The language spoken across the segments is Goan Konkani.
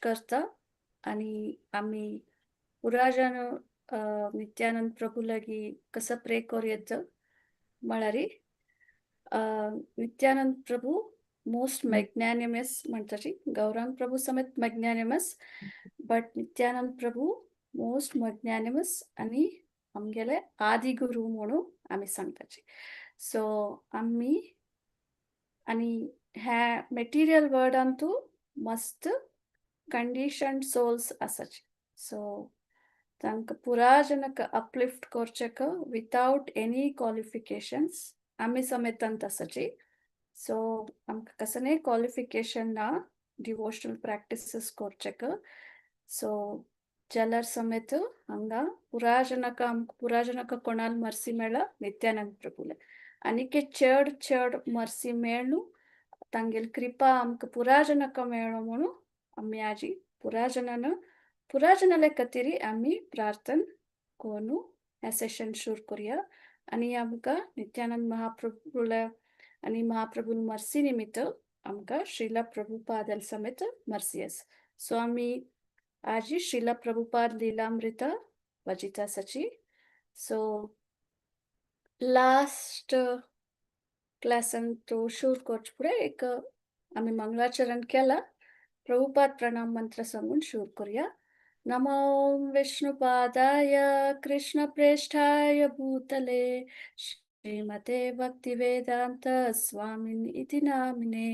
करता आनी आमी पुरा जाण नित्यानंद प्रभू लागीं कसो प्रे करूं येता म्हळ्यार नित्यानंद प्रभू मोस्ट मॅग्नॅनिमस म्हणटाची, गौरांग प्रभू समेत magnanimous, but Nityanand Prabhu most magnanimous आनी आमगेले आदी गुरू म्हणून आमी सांगताची. सो आमी आनी ह्या मेटिरियल वर्ल्डांतू मस्त कंडिशन सोल्स आसाची. सो तांकां पुरा जनक अपलिफ्ट करचेक वितावट एनी क्वॉलिफिकेशन्स आमी समेतांत आसाची. सो आमकां कसलें क्वॉलिफिकेशन ना डिवोशनल प्रॅक्टिसीस करचेक. सो जाल्यार समेत हांगा पुरा जनक आमकां पुरा जनक कोणाल मर्सी मेळ्ळा नित्यानंद प्रभुले आनीक चड चड मर्सी मेळ्ळू, तांगेली कृपा आमकां पुरा जनक मेळ्ळो म्हणून आमी आजी पुरा जनान पुरा जनाले खातीर आमी प्रार्थन करून हें सेशन सुरू करुया. आनी आमकां नित्यानंद महाप्रभुले आनी महाप्रभून मर्सी निमित्त आमकां श्रीला प्रभुपादल समेत मर्सी आसा. सो आमी आजी श्रीला प्रभुपाद लीलामृत वाचिता आसाची. सो लास्ट क्लासान तो सुरू करचे फुडें एक आमी मंगलाचरण केला. प्रभुपाद प्रणाम मंत्र सांगून सुरू करुया. नमो विष्णुपादाय कृष्ण प्रेष्ठाय भूतले श्रीमते भक्तिवेदांत स्वामिन् इति नामिने.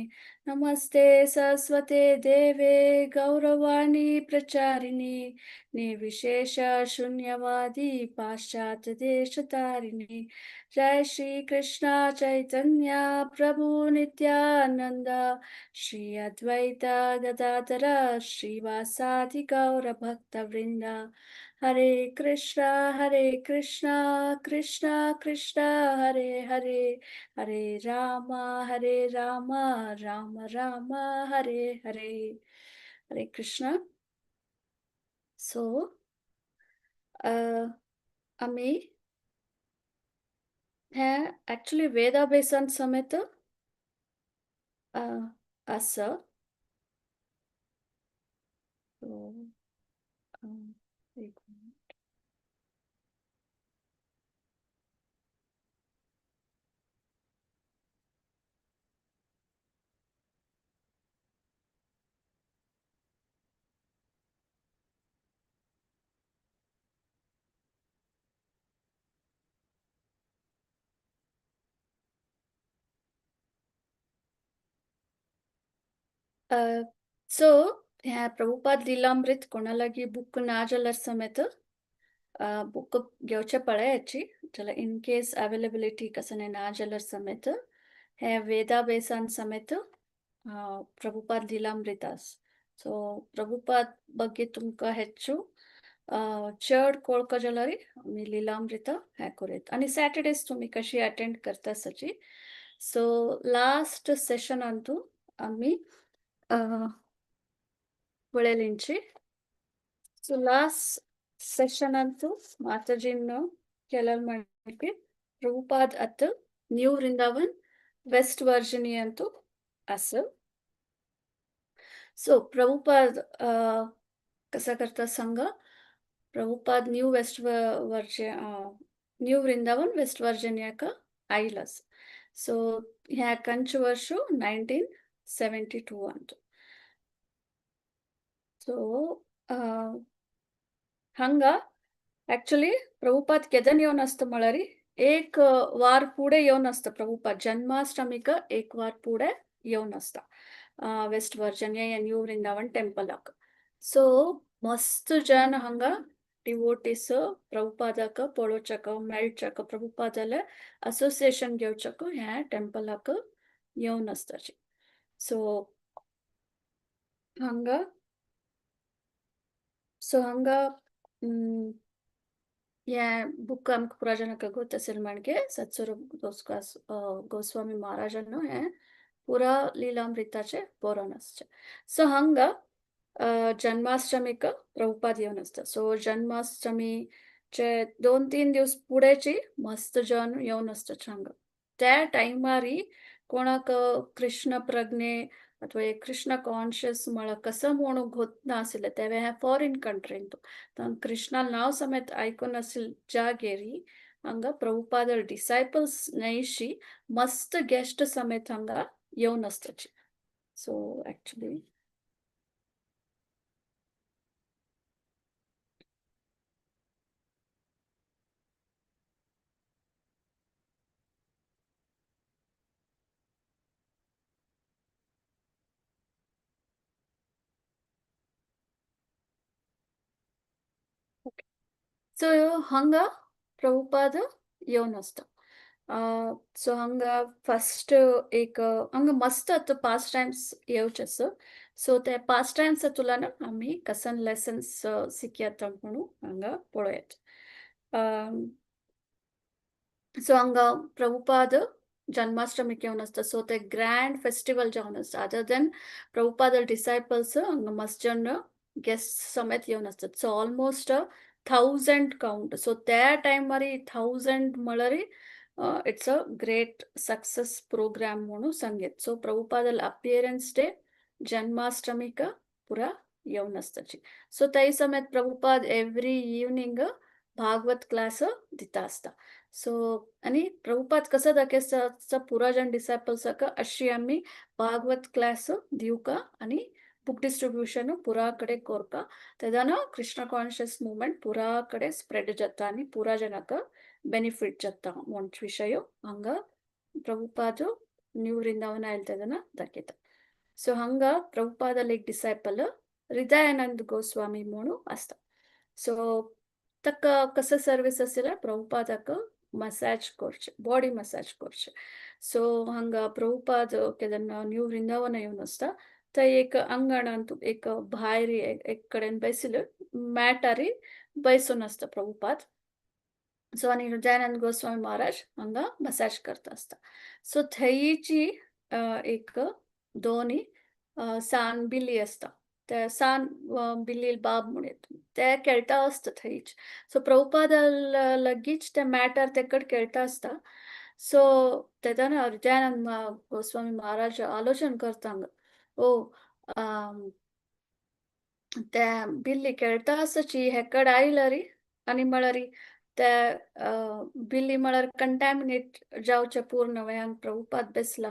नमस्ते सरस्वते देवे गौरवाणी प्रचारिणी निर्विशेष शून्यवादी पाश्चात्य देशतारिणी. जय श्री कृष्ण चैतन्य प्रभु नित्यानंद श्री अद्वैत गदाधर श्रीवासादि गौर भक्त वृंद. हरे कृष्ण हरे कृष्ण कृष्ण कृष्ण हरे हरे, हरे राम हरे राम राम राम हरे हरे. हरे कृष्ण. सो आमी हें एक्चुअली वेदाभ्यासान समेत आसा. सो एक मिनिट. सो ह्या प्रभुपाद लीलामृत कोणा लागीं बुक ना जाल्यार समेत बुक घेवचें पळयाची जाल्यार इन केस अवेलेबिलिटी कसलें ना जाल्यार समेत हे वेदाभेसान समेत प्रभुपाद लीलामृत आसा. सो प्रभुपाद ಬಗ್ಗೆ तुमकां ಹೆಚ್ಚು चड कळका जाल्यार आमी लीलामृत हें करूं. आनी सॅटर्डेज तुमी कशी अटेंड करता आसाची. सो लास्ट सेशनांतू आमी पळयलींची. सो लास्ट सेशनांतू माताजीन केलें म्हणकी Prabhupada at new Vrindavan waste Virginia ಅಂತೂ आसा. सो प्रभुपाद कसा करता सांगा. प्रभुपाद न्यू वेस्ट वर्जे न्यू वृंदावन वेस्ट वर्जिनियाक आयला. सो ह्या कंच वर्ष 1972 अंतू. सो हांगा ऍक्च्युली प्रभुपाद केदन येवन आसता म्हळ्यार एक वार फुडें येवन आसता. प्रभुपाद जन्माष्टमीक एक वार फुडें येवन आसता वेस्ट वर्जिनिया या न्यू वृंदावन टेम्पलाक. सो मस्त जन हांगा डिवोटीस प्रभुपादाक पळोवच्याक मेळच्याक प्रभुपादाले असोसिएशन घेवच्याक ह्या टेम्पलाक येवन आसताची. सो हांगा सो हांगा ह्या बुक आमकां पुरा जाणांक गोत असेल म्हणजे सत्स्वरूप गोस्वामी महाराजान हें पुरा लीलामृताचें बरोवन आसचें. सो हांगा जन्माष्टमीक प्रभुपाद येवन आसता. सो जन्माष्टमीचे 2-3 दिवस फुडेंची मस्त जन येवन आसता हांगा. त्या टायमारी कोणाक कृष्ण प्रज्ञे अथवा एक कृष्ण कॉन्शियस म्हळ्यार कसो म्हणून गोतना आशिल्लें तेवे हें फॉरेन कंट्रीन कृष्णा नांव समेत आयकून आशिल्ले जागेरी हांगा प्रभुपादल डिसायपल्स न्हयशी मस्त गेस्ट समेत हांगा येवन आसताची. सो एक्चुअली सो हांगा प्रभुपाद येवन आसता. सो हांगा फस्ट एक हांगा मस्त आतां पास्ट टायम्स येवचे आसा. सो ते पास्ट टायम्स तुलान आमी कसन लेसन्स शिकयता म्हणून हांगा पळोवया. सो हांगा प्रभुपाद जन्माष्टमीक येवन आसता. सो ते ग्रँड फेस्टिवल जावन आसता. अदर देन प्रभुपाद डिसायपल्स हांगा मस्त जन गेस्ट समेत येवन आसतात. So almost 1000 count. सो त्या टायमार 1000 म्हळ्यार it's a great success programme म्हणून सांगेत. सो प्रभुपादल अपियरन्स डे जन्माष्टमीक पुरा येवन आसताची. सो त्या समेत Prabhupada every evening Bhagavat class दिता आसता. सो आनी प्रभुपाद कसो दाखयता पुरा जन डिसायपल्साक अशी आमी भागवत क्लास दिवका आनी बुक डिस्ट्रिब्युशन पुरा कडेन कोरका तेदना कृष्ण कॉन्शियस मुवमेंट पुरा कडेन स्प्रेड जाता आनी पुरा जनाक बेनिफीट जाता म्हण विशय हांगा प्रभुपाद न्यू वृंदावन आयल तेदना दाखयता. सो हांगा प्रभुपादल एक डिसायपल हृदयानंद गोस्वामी म्हणून आसता. सो ताका कसो सर्वीस आशिल्ले प्रभुपादाक मसाज करचें, बॉडी मसाज करचें. सो हांगा प्रभुपाद केन्ना न्यू वृंदावन येवन आसता थंय एक अंगणांत एक भायर एक कडेन बशिल्ले मॅटारी बसून आसता प्रभुपाद. सो आनी हृदयानंद गोस्वामी महाराज हांगा मसाज करता आसता. सो थंयची एक दोनी सान बिली आसता. ते सान बिली बाब म्हण येता ते खेळटा आसता थंयच. सो प्रभुपाद लगीच ते मॅटार तेकड खेळटा आसता. सो तेदना हृदयानंद गोस्वामी महाराज आलोचन करता हांगा, ओ ते बिल्ली खेळटा आसची हेकड आयलरी आनी म्हळ्यार ते बिल्ली म्हळ्यार कंटॅमिनेट जावचें पूर्ण हांगा प्रभुपाद बेसला,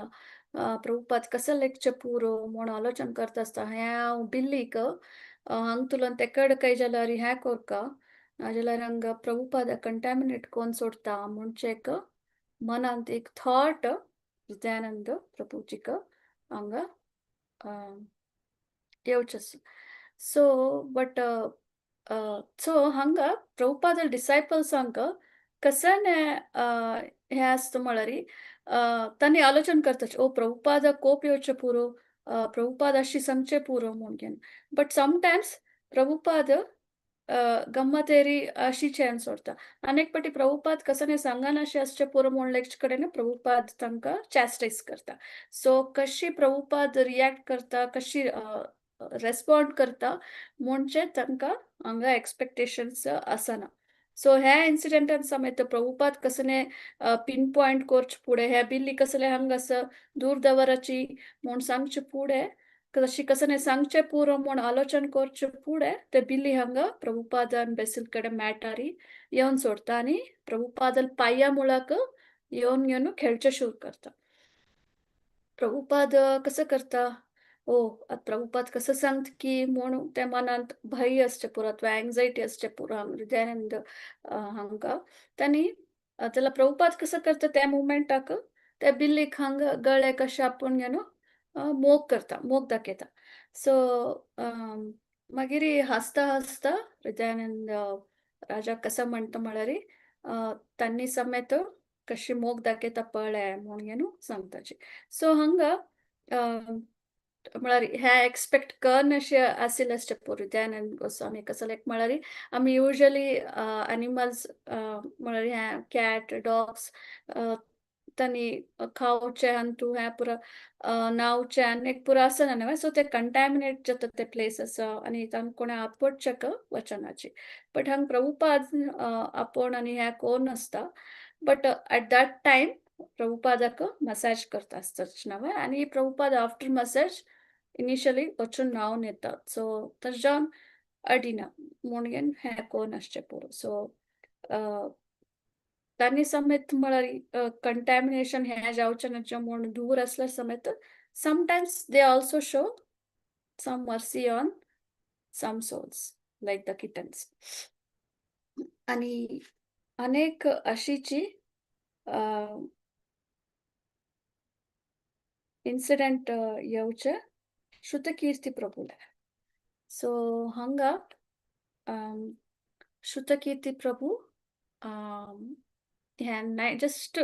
प्रभुपाद कसो लेखचें पुरो म्हूण आलोचन करता आसता. हें हांव बिल्लीक हांग तुलन तेकड काय जाल्यार हें कोरका नाजाल्यार हांगा प्रभुपाद कंटॅमिनेट कोन सोडटा म्हणचे एक मनांत एक थॉट हृदयानंद प्रभुजीक हांगा येवचें. सो बट सो हांगा प्रभुपाद डिसायपल्सांक कसन हें आसता म्हळ्यार तांणी आलोचन करता, ओ प्रभुपाद कोप येवचें पुरो, प्रभुपाद अशी सांगचें पुरो म्हूण घेवन. बट समटायम्स प्रभुपाद गम्मतेरी अशी चेन सोडता. अनेक पटी प्रभुपाद कसं सांगना अशें आसचें पुरो म्हूण लेखचे कडेन प्रभुपाद तांकां चॅस्टायज करता. सो कशी प्रभुपाद रिएक्ट करता, कशी रेस्पॉन्ड करता म्हणचे तांकां हांगा एक्सपेक्टेशन्स आसना. सो ह्या इन्सिडेंटान समेत प्रभुपाद कसने पिन पॉयंट करचे फुडें ह्या बिल्ली कसले हांगासर दूर दवराची म्हूण सांगचे फुडें कशी कसने सांगचे पुरो म्हूण आलोचन करचे फुडें ते बिल्ली हांगा प्रभुपादान बेसील कडेन मॅटारी येवन सोडता आनी प्रभुपादल पांया मुळाक येवन घेवन खेळचें सुरू करता. प्रभुपाद कसं करता, ओ आतां प्रभुपाद कसं सांगता की म्हूण त्या मनांत भंय आसचें पुरो अथवा एंग्जायटी आसचें पुरो हृदयानंद हांकां तांणी त्याला प्रभुपाद कसं करता त्या मुमेंटाक त्या बिल्लीक हांगा गळे कशें आपूण घेवन मोग करता, मोग दाखयता. सो मागीर हांसता हांसता हृदयानंद राजा कसो म्हणटा म्हळ्यार तांणी समेत कशी मोग दाखयता पळय म्हूण घेवन सांगताची. सो हांगा म्हळ्यार हें एक्सपेक्ट कर अशें आशिल्लें आसचें पुरो हृदयानंद गोस्वामी कसो लायक म्हळ्यार आमी युजली एनिमल्स म्हळ्यार हें कॅट डॉग्स तांणी खावचें आनी तूं हें पुरो न्हांवचें आनी एक पुरो आसना न्हय, सो ते कंटॅमिनेट जाता ते प्लेस आसा आनी तांकां कोणें आपोवचें वचनाची. बट हांगा प्रभुपाद आपोवन आनी हें कोन आसता. बट एट that time प्रभुपादाक मसाज करता आसता न्हय आनी प्रभुपाद आफ्टर मसाज इनिशियली वचून न्हांवन येतात. सो तशें जावन अडिना म्हणून हें कोन आसचें पुरो. सो तांणी समेत म्हळ्यार कंटॅमिनेशन हें जावचें ना म्हूण दूर आसल्यार समेत sometimes they also show some mercy on some souls like the kittens. आणि अनेक अशीची इन्सिडेंट येवचे श्रुतकीर्ती प्रभुले. सो हांगा श्रुतकीर्ती प्रभू हें जस्ट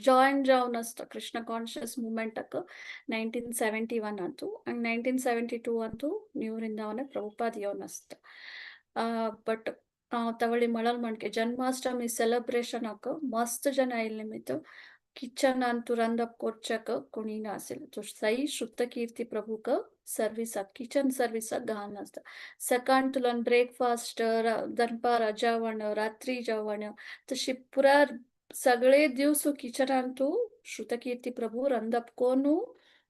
जॉईन जावन आसता कृष्ण कान्शियस मुवमेंटाक 1971 अंतू आनी 1972 अंतू न्यू वृंदावन प्रभुपाद येवन आसता. बट तवळी म्हणल म्हणके जन्माष्टमी सेलिब्रेशनाक मस्त जन आयिल्ले निमित्त किचनांतु रांदप करच्याक कोणी नाशिल्लें. सो सई श्रुतकीर्ती प्रभूक सर्विसाक किचन सर्विसाक घालून आसता. सकाळतल्यान ब्रेकफास्ट, दनपारा जेवण, रात्री जेवण, तशी पुरा सगळे दिवस किचनांतु श्रुतकीर्ती प्रभू रांदप कोनु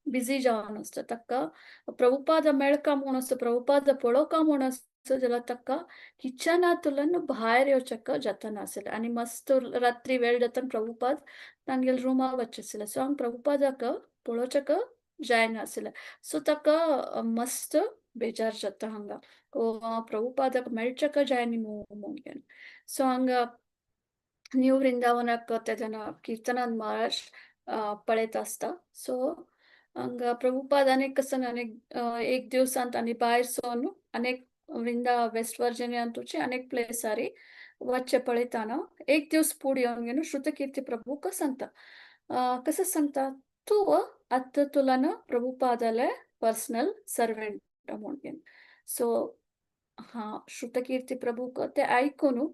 बिझी जावन आसता. ताका प्रभुपाद मेळका म्हूण आसता, प्रभुपाद पळोवका म्हूण आसता जाल्यार ताका किचनांतल्यान भायर येवच्याक जाता नाशिल्लें. आनी मस्त रात्री वेळ जाता प्रभुपाद तांगेले रुमा वचचे आशिल्लें. सो हांगा प्रभुपादाक पळोवच्याक जायनाशिल्लें. सो ताका मस्त बेजार जाता हांगा, ओ प्रभुपादाक मेळच्याक जायनी म्हणून. सो हांगा न्यू वृंदावनाक तेन्ना कीर्तनान महाराज पळयत आसता. सो हांगा प्रभुपाद अनेक कसन अनेक एक दिवसांत आनी भायर सोन अनेक वृंदा वेस्ट वर्जिनियांतूचे अनेक प्लेसारी वच्चे पळयताना एक दिवस पुढे येवन घेवन श्रुतकीर्ती प्रभूक सांगता. कसं सांगता, तूं आतां तुला प्रभुपादाले पर्सनल सर्वेंट म्हणून. सो हा श्रुतकीर्ती प्रभूक ते आयकून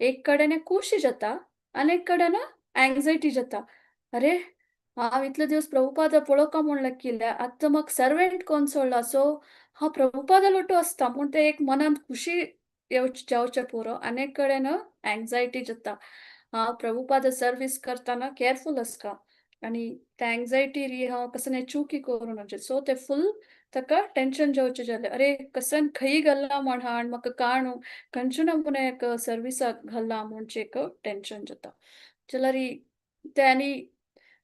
एक कडेन खुशी जाता आनी एक कडेन एंग्जायटी जाता. अरे हांव इतले दिवस प्रभुपादा पळोवका म्हूण केल्या, आतां म्हाका सर्वेंट कोण सोडला, सो हांव प्रभुपादा लोटू आसता म्हूण ते एक मनांत खुशी येवचे जावचें पुरो. आनी एक कडेन एंग्जायटी जाता, हांव प्रभुपादा सर्वीस करतना केअरफूल आसता आनी त्या एंग्जायटी री हांव कसं चुकी करूं नजे. सो ते फूल ताका टेंशन जावचें जालें, अरे कसन खंय घाल्ला म्हण हा आनी म्हाका काणू खंयच्या नमुने एक सर्विसाक घाल्ला म्हणचे एक टेंशन जाता. जाल्यार ते आनी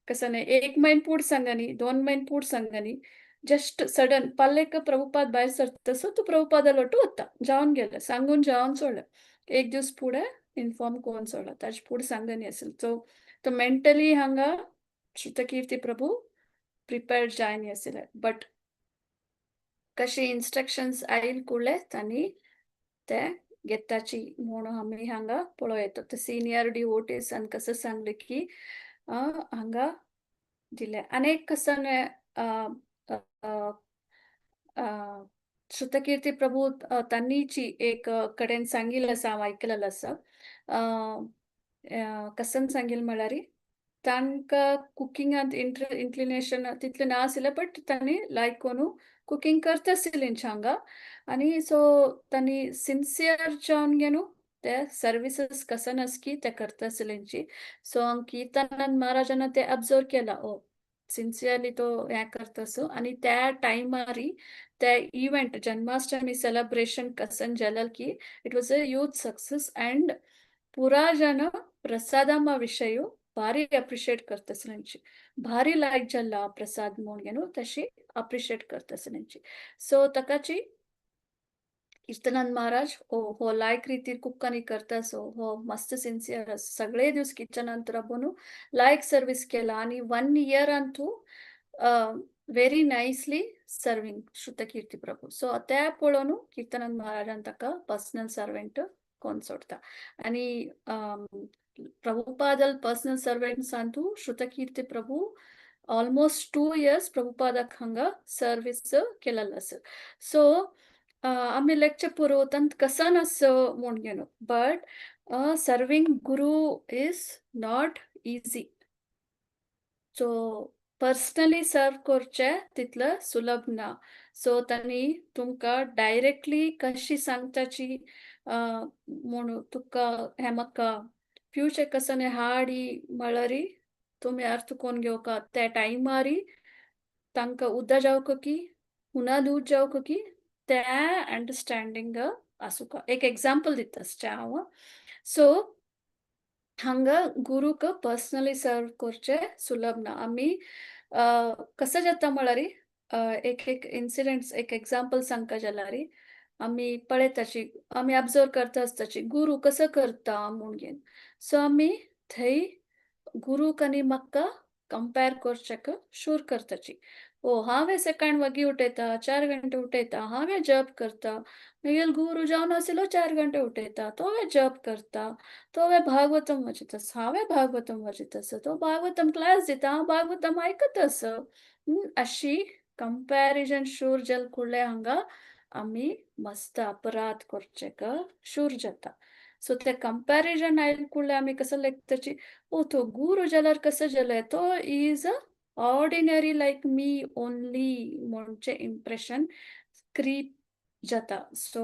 कसं न्ही एक म्हयनो पूड सांगनी, 2 म्हयने पूड सांगनी, जस्ट सडन पाल्लेक प्रभुपाद भायर सरता सो तूं प्रभुपादा लोटू वता जावन गेलें, सांगून जावन सोडलें. एक दीस फुडें इन्फॉर्म करून सोडला, ताजे फुडें सांगनी आसलें. सो तो मेंटली हांगा श्रुतकीर्ती प्रभू प्रिपेर्ड जायनी आशिल्ले. बट कशी इन्स्ट्रक्शन्स आयल कुडले तांणी ते घेताची म्हणून आमी हांगा पळोवं येता. ते सिनियर डिवोटीसान कसं सांगलें की हांगा दिलें. आनी एक कसं श्रुतकीर्ती प्रभू तांणीची एक कडेन सांगिल्लें आसा, हांव आयकलेलें आसा. कसन सांगिल्लें म्हळ्यार तांकां कुकिंगांत इंक्लिनेशन तितलें नाशिल्लें, बट तांणी लायक करून कुकींग करता आशिल्लीं हांगा. आनी सो तांणी सिन्सियर जावन घेवन ते सर्विसीस कसन आसकी ते करता आशिल्ली. सो हांव कीर्तनानंद महाराजान ते ऑब्जर्व केला, ओ सिन्सियरली तो हें करता सो. आनी त्या टायमारी ते इव्हेंट जन्माष्टमी सेलिब्रेशन कसन जालें की it was a huge success and पुरा जन प्रसादामा विशय भारी अप्रिशिएट करता आसलेंची, भारी लायक जाला प्रसाद म्हूण घेवन तशी अप्रिशिएट करता आसलेंची. सो ताकाची कीर्तनानंद महाराज ओ हो लायक रितीर कुक्कानी करता, सो हो मस्त सिन्सियर सगळे दिवस किचनांत राबून लायक सर्वीस केला आनी 1 year Antu very नायसली serving Shrutkirti Prabhu. So त्या पळोवन कीर्तनानंद महाराजान ताका पर्सनल सर्वेंट कोण सोडता. आनी प्रभुपादल personal servants Antu Shrutkirti Prabhu almost 2 years प्रभुपादाक हांगा सर्वीस केलेलो आसा. सो आमी लेक्चर पुरोवतांत कसन आस म्हूण घेवन, but serving guru is not easy. So personally serve करचें तितलें सुलभ ना. सो तांणी तुमकां डायरेक्टली कशी सांगताची म्हूण तुका हें म्हाका फ्युचर कसन हाडी म्हळ्यार तुमी अर्थ कोन्न घेवका त्या टायमारी तांकां उद्दा जावका की हुना दूर जावक की त्या अंडरस्टँडींग आसूका. एक एग्जाम्पल दिता हांव. सो हांगा गुरूक पर्सनली सर्व करचें सुलभ ना. आमी कसं जाता म्हळ्यार एक एक इन्सिडेंट्स, एक एग्जाम्पल सांगका जाल्यार आमी पळयताची, आमी ऑब्जर्व करता आसताची, गुरू कसो करता म्हूण घेवन. सो आमी थंय गुरूक आनी म्हाका कंपेर करच्याक शूर करताची. ओ, हांवें सकाळीं वगी उठयता, 4 घंटे उठयता, हांवें जप करता. मागीर गुरू जावन आशिल्लो 4 घंटे उठयता, तोवे जप करता, तोवे भागवतम वाचित आसा, हांवें भागवतम वाचित आसा, तो भागवतम क्लास दिता, हांव भागवतम आयकत आसा. अशी कंपॅरिजन शूर जाल कुडले हांगा आमी मस्त अपराध करचेक शूर जाता. सो ते कंपॅरिजन आयल कुडले आमी कसं लेखताची, ओ, तो गुरू जाल्यार कसं जालें, तो is a ordinary like me only म्हणचे इम्प्रेशन क्रीप जाता. सो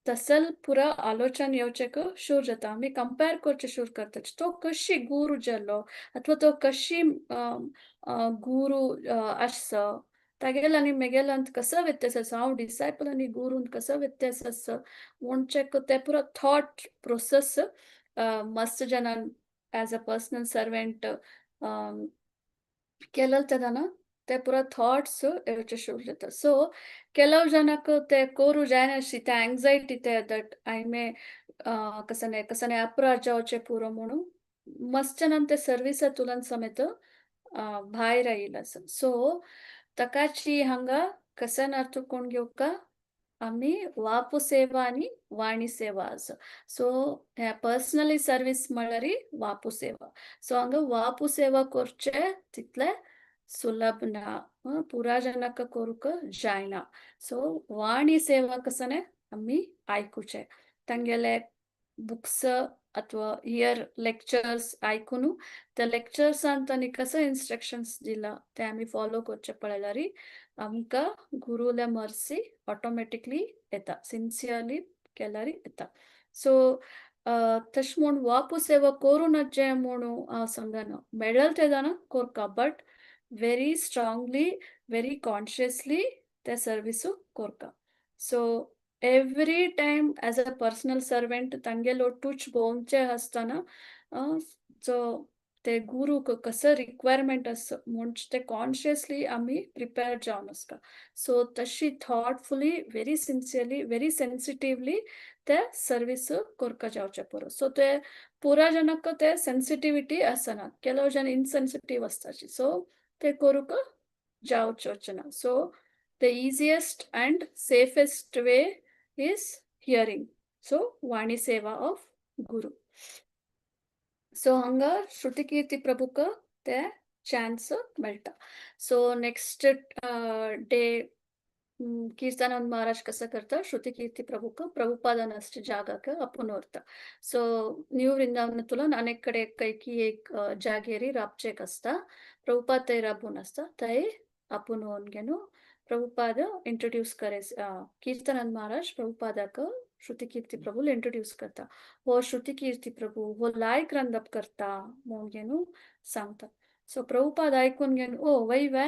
तसल पुरा आलोचन येवचेक शूर जाता. आमी कंपेर करचे शूर करता, तो कशी गुरू जालो अथवा तो कशी गुरू आसा, तागेल आनी मेगेलांत कसो व्यत्यास आसा, हांव डिसायपल आनी गुरूंत कसो व्यत्यास आसा म्हणचेक ते पुरो थॉट प्रोसेस मस्त जनान एज अ पर्सनल सर्वेंट केलें तेन्ना ते पुरो थॉट्स येवचे शूर जाता. सो ಕೆಲವು ಜನಕ್ಕೆ ते कोरू जायनाशी, ते एंग्जायटी, ते that I मे कसने कसने अपराध जावचे पुरो म्हणून मस्त जणान ते सर्विसा तुलन समेत भायर आयिल्लो आसा. सो ताकाची हांगा कसन अर्थ कोण घेवका आमी, वापू सेवा आनी वाणी सेवा आसा. सो हे पर्सनली सर्वीस म्हळ्यार वापू सेवा. सो हांगा वापू सेवा करचे तितले सुलभ ना, पुरा जनाक करूंक जायना. सो वाणी सेवा कसने आमी आयकुचे, तांगेले बुक्स अथवा here lectures आयकून त्या लेक्चर्सान तांणी कसं इन्स्ट्रक्शन्स दिला ते आमी फॉलो करचे पळयल्यार आमकां गुरूले मर्सी ऑटोमॅटिकली येता, सिन्सियरली केल्यार येता. सो तशें म्हूण वापू सेवा करूं नजे म्हणून हांव सांगना, मेळ्ळें तेन्ना जाणा करका, but very strongly, very consciously ते सर्विसू करका. So every time as a personal servant तांगेलो टूच भोंवचे आसतना, सो ते गुरूक कसं रिक्वायरमेंट आसा म्हणजे ते कॉन्शियसली आमी प्रिपेर जावन आसता. सो तशी thoughtfully, very sincerely, very sensitively ते सर्वीस करका जावचे पुरो. सो ते पुरा जनाक ते सेन्सिटिविटी आसना, ಕೆಲವು जन इनसेन्सिटीव आसताची. सो ते करूंक जावचोच ना. So the easiest and safest way is hearing, so Vani seva of Guru. So हांगा श्रुतिकीर्ती प्रभूक ते चान्स मेळटा. So next day Kirtanananda Maharaj कसं करता, श्रुतिकीर्ती प्रभूक प्रभुपादान असचे जागाक आपोवन व्हरता. सो न्यू वृंदावनांतुल्यान अनेक कडेन कैकी एक जागेरी राबचेक आसता, प्रभुपाद थंय राबून आसता. थंय आपोवन व्हरून घेवन प्रभुपाद इंट्रोड्यूस करे, कीर्तनानंद महाराज प्रभुपादाक श्रुतिकीर्ती प्रभूला इंट्रोड्यूस करता. हो श्रुतिकीर्ती प्रभू, हो लायक रांदप करता म्हणून घेवन सांगता. सो प्रभुपाद आयकून घेवन, ओ वय वे,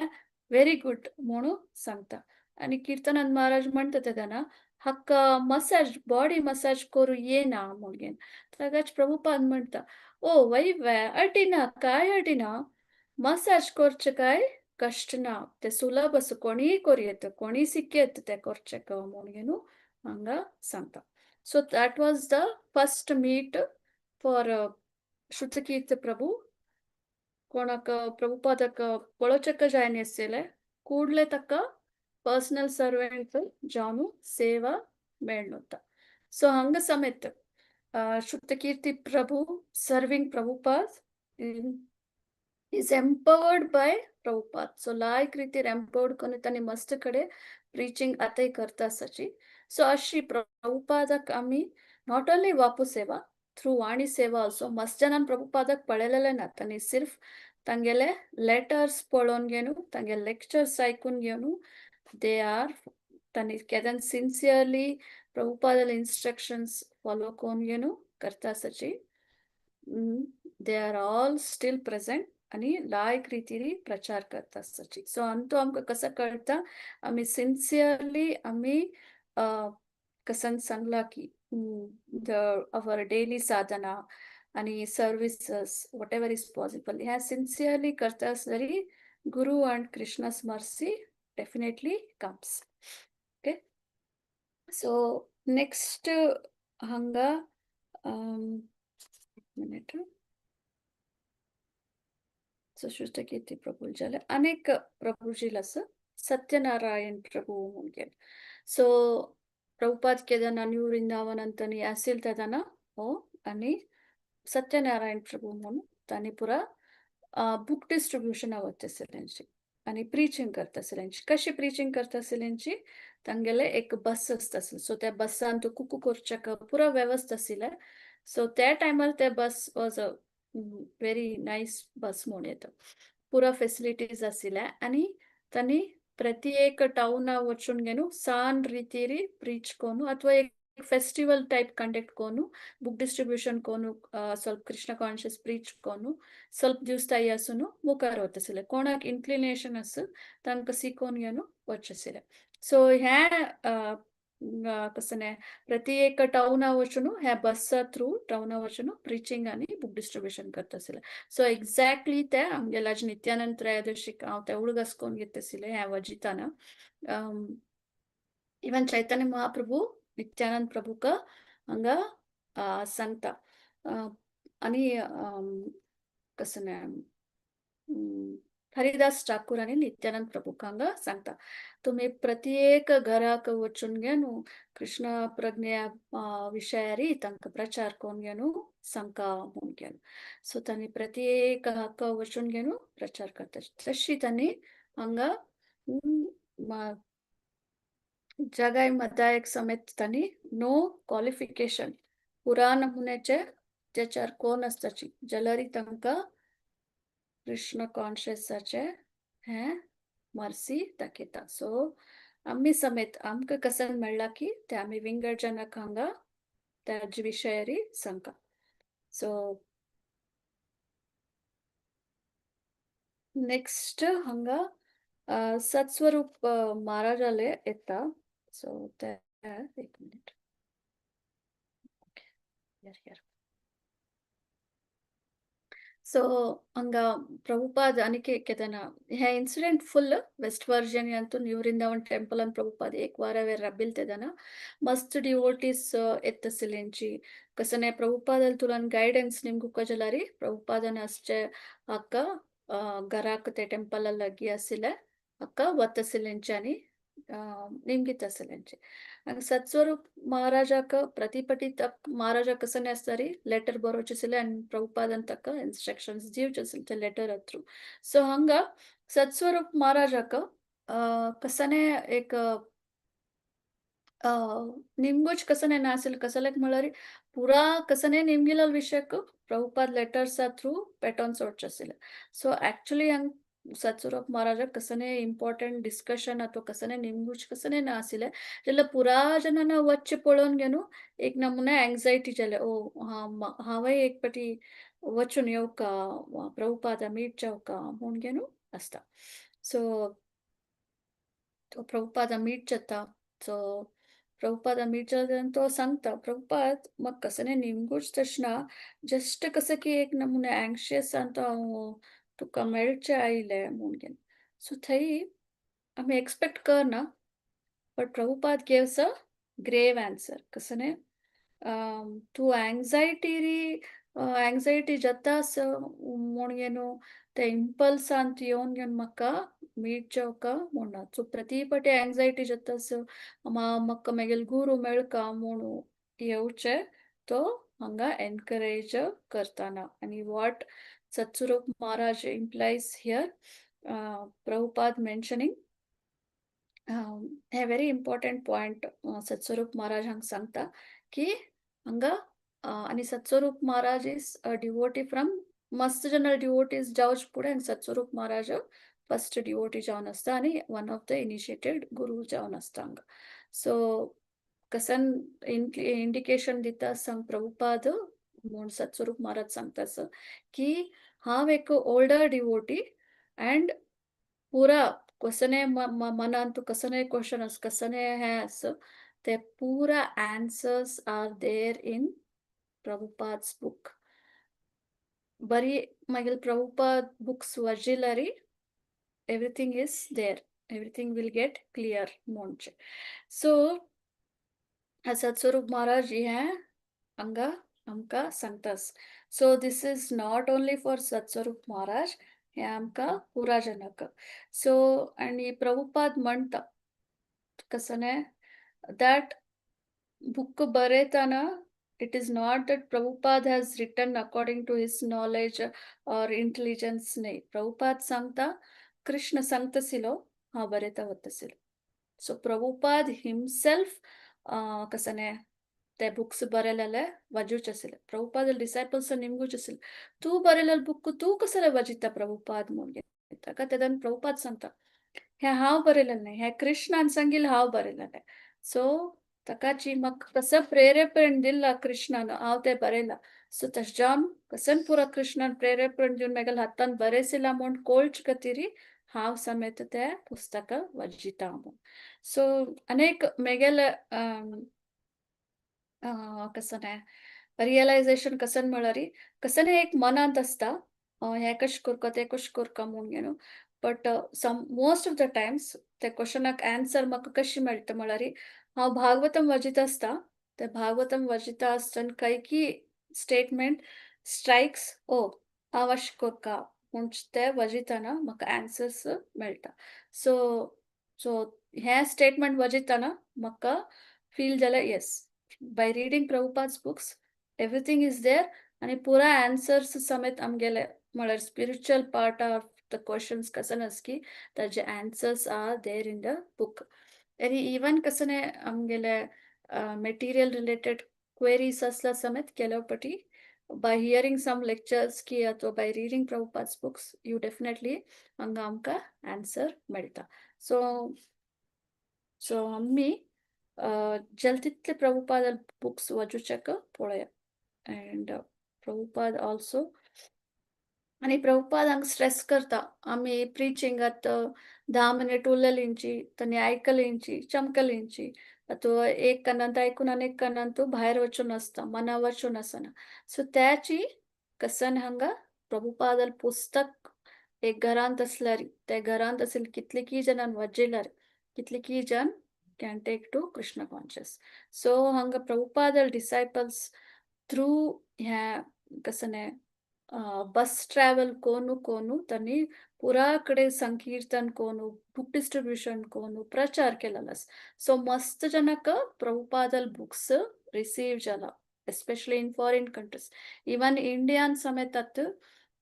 व्हेरी गुड म्हणून सांगता. आनी कीर्तनानंद महाराज म्हणटा तेन्ना, हाका मसाज, बॉडी मसाज करूं येना म्हणून घेवन. ताकाच प्रभुपाद म्हणटा, ओ वय वे, अडिना काय अडिना, मसाज करचें काय कश्ट ना, ते सुलभ आसा, कोणीय करूं येता, कोणीय शिकयत तें करचें म्हणून घेवन हांगा सांगता. So that was the first meet for Shrutakirti Prabhu. कोणाक प्रभुपादाक पळोवचेक जाय नाशिल्लें, ಕೂಡ್ಲೆ ತಕ್ಕ ಪರ್ಸನಲ್ ಸರ್ವೆಂಟ್ ಜಾನು ಸೇವಾ ಮೇಳ್ನೊತ್ತ. ಸೊ ಹಂಗ ಸಮೇತ Shrutakirti Prabhu serving Prabhupada is empowered by Prabhupada. So लायक रितीर एम्पावर्ड करून तांणी मस्त कडेन प्रिचींग आतांय करता आसाची. सो अशी प्रभुपादाक आमी not only वापू सेवा, थ्रू वाणी सेवा ऑल्सो. मस्त जाणान प्रभुपादाक पळयलेले ना, तांणी सिर्फ तांगेले लेटर्स पळोवन घेवन, तांगेले लेक्चर्स आयकून घेवन, they are तांणी केदन सिन्सियरली प्रभुपादाले इन्स्ट्रक्शन्स फॉलो करून घेवन करता आसाची. They are all still present. आनी लायक रितीरी प्रचार करता आसताची. सो अंतू आमकां कसो कळटा, आमी सिन्सियरली आमी कसन सांगला की the our daily साधना आणि services what ever is possible ह्या सिन्सियरली करता आसतरी Guru and Krishna's mercy definitely comes. Okay, so next हांगा मिनिट. सो श्रुतकीर्ती प्रभू जाले अनेक प्रभुजील आसा, सत्यनारायण प्रभू म्हणून. सो प्रभुपाद केदना न्यू वृंदावन अंतनी असेल तेदना हो आणि सत्यनारायण प्रभू म्हणून तांणी पुरा बुक डिस्ट्रीब्युशन वचचे आणि प्रीचिंग करता आसलेंची. कशी प्रीचिंग करता आसलेंची, तांगेले एक बस आसता आसली. सो त्या बसान तूं कुकू करच्याक पुरा वेवस्था आशिल्ले. सो त्या टायमार ते bus was a very nice bus म्हूण येता, पुरा फेसिलिटीज आशिल्ले. आनी तांणी प्रति एक टाउना वचून घेवन सान रितीरी प्रीच कोनु अथवा एक ಫೆಸ್ಟಿವಲ್ ಟೈಪ್ ಕಂಡಕ್ಟ್ ಕೋನು ಬುಕ್ ಡಿಸ್ಟ್ರಿಬ್ಯೂಷನ್ ಕೋನು ಸ್ವಲ್ಪ ಕೃಷ್ಣ ಕಾನ್ಶಿಯಸ್ ಪ್ರೀಚ್ ಕೋನು ಸ್ವಲ್ಪ ದಿವಸ ತಯ್ಯಾಸುನು ಮುಖಾರ ವತ್ತಸಿಲ್ಲ. ಕೋಣಾಕ್ ಇನ್ಕ್ಲಿನೇಷನ್ ಅಸ್ ತಾಂಕ ಸಿಕೋನ್ ಏನು ವಚ್ಚಸಿಲ್ಲ. ಸೊ ಹ್ಯಾ कसने प्रति एक टाउना वचून ह्या बसा थ्रू टाउना वचून प्रिचिंग आनी बुक डिस्ट्रिब्युशन करता आशिल्ले. सो एक्झॅक्टली ते आमगेल्या नित्यानंद त्रयोदशीक हांव ते उडगास करून घेता आशिल्ले ह्या वजिताना. इवन चैतन्य महाप्रभू नित्यानंद प्रभूक हांगा सांगता आनी कसने हरिदास ठाकूर आनी नित्यानंद प्रभूक हांगा सांगता, तुमी प्रत्येक घराक वचून घेवन कृष्ण प्रज्ञा विशयारी तांकां प्रचार करून घेवन सांगका म्हूण घेवन. सो तांणी प्रत्येक हाका वचून घेवन प्रचार करता. तशी तांणी हांगा जगाय मदायक समेत तांणी नो क्वॉलिफिकेशन पुरा नमुन्याचे त्याच्यार कोण आसताची जाल्यार तांकां कृष्ण कॉन्शियसाचे हें मर्सी दाखयता. सो आमी समेत आमकां कसन मेळ्ळा की ते आमी विंगड जनाक हांगा त्याचे विशयारी सांगका. सो नेक्स्ट हांगा सत्स्वरूप महाराजाले येता. सो ते एक मिनिट, ओके. सो हांगा प्रभुपाद आनीक केदना हे इन्सिडेंट फुल वेस्ट वर्जिनियांतू न्यू वृंदावन टेंपल अन प्रभुपाद एक वाರ ವೇರ ರಬ್ಬಿಲ್ತೆದನ ಮಸ್ತ್ ಡಿವೋಟೀಸ್ ಎತ್ತಸಿಲೆಂಚಿ कसने ಪ್ರಭುಪಾದಲ್ಲಿ ತುಲನ್ ಗೈಡೆನ್ಸ್ ನಿಮ್ಗೆ ಉಕ್ಕಜಲಾರಿ ಪ್ರಭುಪಾದನ ಅಷ್ಟೇ ಅಕ್ಕ घराक ते टेंपल लगी आशिल्ले अक्का वतसिलेंच्यानी निमगित आशिल्लेंची. आनी सत्स्वरूप महाराजाक प्रतिपटी तक महाराजा कसने आसतारी लेटर बरोवचे आशिल्ले आनी प्रभुपादान ताका इन्स्ट्रक्शन्स दिवचे आशिल्ले ते लेटर थ्रू. सो हांगा सत्स्वरूप महाराजाक कसने एक निमगोच कसने नासिल कसलेक म्हळ्यार पुरा कसने निमगिलल विषयक प्रभुपाद लेटर्सा थ्रू पेटोवन सोडचे आशिल्ले. सो एक्चुअली हांग सत्स्वरूप महाराजा कसने इम्पॉर्टंट डिस्कशन अथवा कसने निमगुच कसने ना आशिल्ले जाल्यार पुरा जनाना वच्चे पळोवन घेवन एक नमुना एंग्जायटी जाले, ओ हांवय एक पाटी वचून येवका प्रभुपादा मीट जावका म्हूण घेवन आसता. सो तो प्रभुपादा मीट जाता. सो प्रभुपादा मीट जाता तो सांगता, प्रभुपाद म्हाका कसने निमगूच तशें ना, जस्ट कसं की एक नमुने एंक्शियस तो हांव तुका मेळचें आयलें म्हूण घेवन. सो थंय आमी एक्सपेक्ट करना, but Prabhupada gives a grave answer. कसने तूं एंग्जायटी री एंग्जायटी जाता म्हूण घेवन ते इम्पल्सान येवन घेवन म्हाका मीट जावका म्हूण ना. सो प्रति पाटी एंग्जायटी जाता म्हाका मागीर गुरू मेळका म्हूण येवचें तो हांगा एनकरेज करताना. आनी what Satsvarup Maharaj implies here, Prabhupada mentioning hey very important point Satsvarup Maharaj हांगा सांगता की हांगा आनी Satsvarup Maharaj is a devotee from मस्त जन डिवोटीज जावचे फुडें सत्स्वरूप महाराज फर्स्ट डिवोटी जावन आसता आनी one of the initiated guru जावन आसता हांगा. सो कसन इंडिकेशन दिता सांग प्रभुपाद म्हूण सत्स्वरूप महाराज सांगता की हांव एक ओल्डर डिवोटी अँड पुरा कसने मनांत कसने क्वेश्चन आस, कसने हें आस, ते पुरा answers are there in Prabhupada's book. बरी मागीर प्रभुपाद बुक्स वाचिल्यारी everything is there, everything will get clear म्हणजे. सो सत्स्वरूप महाराज हें हांगा आमकां सांगतास. So this is not only for Satsvarup Maharaj, हें आमकां पुरा जनाक. सो आनी प्रभुपाद म्हणटा कसने that book बरयतना it is not that Prabhupada has written according to his knowledge or intelligence न्ही. प्रभुपाद सांगता कृष्ण सांगतसिलो हांव बरयता वतसिलो. सो प्रभुपाद हिमसेल्फ कसने ते बुक्स बरयलेले वाजूच आशिल्ले. प्रभुपाद डिसायपल्स निमगूच आशिल्ले, तूं बरयलेले बुक तूं कसले वाजिता प्रभुपाद म्हूण. ताका तेन्ना प्रभुपाद सांगता हें हांव बरयलेलें न्ही, हें कृष्णान सांगिल्लें हांव बरयलेलें. सो ताकाची म्हाका कसं प्रेरेपण दिलां कृष्णान हांव तें बरयलां. सो तशें जावन कसन पुरा कृष्णान प्रेरेपण दिवन म्हागेल्या हातान बरयसिलां म्हूण कोळच खातीर हांव समेत तें पुस्तक वाचिता म्हूण. सो अनेक म्हागेले कसं रियलायझेशन कसन म्हळ्यार कसं एक मनांत आसता हें कशें करका तें कशें करका म्हूण but some most of the times ते क्वेश्चनाक आन्सर म्हाका कशी मेळटा म्हळ्यार हांव भागवतम वाचित आसता, ते भागवतम वाचिता आसतना खंय की स्टेटमेंट स्ट्रायक्स, ओ हांव अशें करका म्हूण ते वाचितना म्हाका आन्सर्स मेळटा. सो सो हें स्टेटमेंट वाचितना म्हाका फील जालें, yes, by reading Prabhupada's books everything is there आनी पुरा आन्सर्स समेत आमगेले म्हळ्यार spiritual part of the questions कसन आसकी ताजे answers are there in the book. आनी इवन कसने आमगेले मेटीरियल रिलेटेड क्वेरीज आसल्या समेत ಕೆಲವು ಪटी by hearing some lectures की अथवा by reading Prabhupada's books you definitely हांगा आमकां आन्सर मेळटा. सो सो आमी जाता तितले प्रभुपाद बुक्स वाचूच्याक पळोवया. अँड प्रभुपाद ऑल्सो आनी प्रभुपाद हांगा स्ट्रेस करता आमी प्रिचिंगात 10 मिनिट उरलेलींची तांणी आयकलींची चमकलींची अथवा एक कानांत आयकून आनी एक कानांत भायर वचून आसता, मना वचून आसना. सो त्याची कसन हांगा प्रभुपादल पुस्तक एक घरांत आसल्यार त्या घरांत आशिल्ले कितलेकी जाणान वाचिल्यार कितलेकी जन can take to Krishna conscious. So हांगा प्रभुपादल डिसायपल्स थ्रू ह्या कसने बस ट्रॅव्हल कोनू कोनू त्यांनी पुरा कडे संकीर्तन कोनू, बुक डिस्ट्रीब्युशन कोनू प्रचार केलेलो. सो मस्त जनक प्रभुपादल बुक्स रिसीव जाला, especially in foreign countries. Even Indian समेत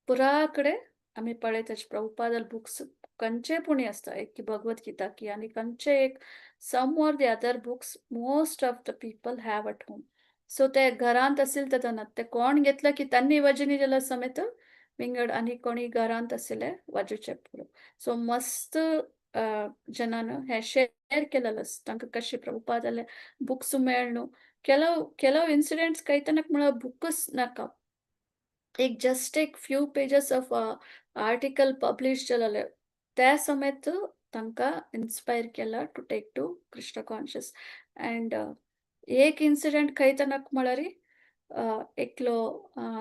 पुरा कडे आमी पळयता प्रभुपादल बुक्स खंयचे पुणी आसता, एक की भगवत गीता की आनी खंयचे एक some or the other books most of the people have at home. So ते घरांत आशिल्ले तेन्ना ते कोण घेतलं की तांणी वजनी जाल्यार समेत विंगड आनी कोणी घरांत आशिल्ले वाजूचे पुरो. सो मस्त जनान हे शेअर केलेलं तांकां कशें प्रभुपादाले बुक्स मेळ्ळू. ಕೆಲವು ಕೆಲವು ಇನ್ಸಿಡೆಂಟ್ಸ್ ಕೈತನಕ್ म्हळ्यार बुकच नाका, एक जस्ट एक few pages of article publish जालेले त्या समेत तांकां इन्स्पायर केला to take to Krishna conscious. And एक इन्सिडेंट खंयतनक म्हळ्यार एकलो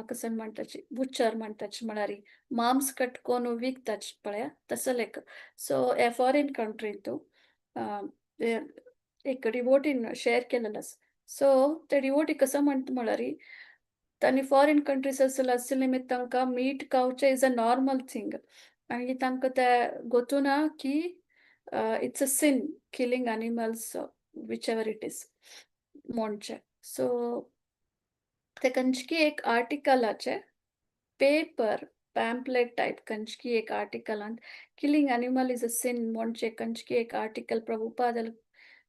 कसन म्हणटाची बुचर म्हणटाची म्हळ्यार मांस कट कोन विकताच पळया तसो एक. सो ए फॉरेन कंट्रींतू एक डिवोटीन शेअर केलेलो. सो ते डिवोटी कसो म्हणटा म्हळ्यार तांणी फॉरेन कंट्रीज आशिल्ले आशिल्ले निमित्त तांकां मीट खावचें is a normal thing आनी तांकां ते गोतू ना की it's a sin killing animals, whichever it is म्हणचे. सो ते खंयची एक आर्टिकलाचे पेपर पॅम्पलेट टायप खंयची एक आर्टिकलांत killing animal is a sin म्हणचे खंयची एक आर्टिकल प्रभुपाद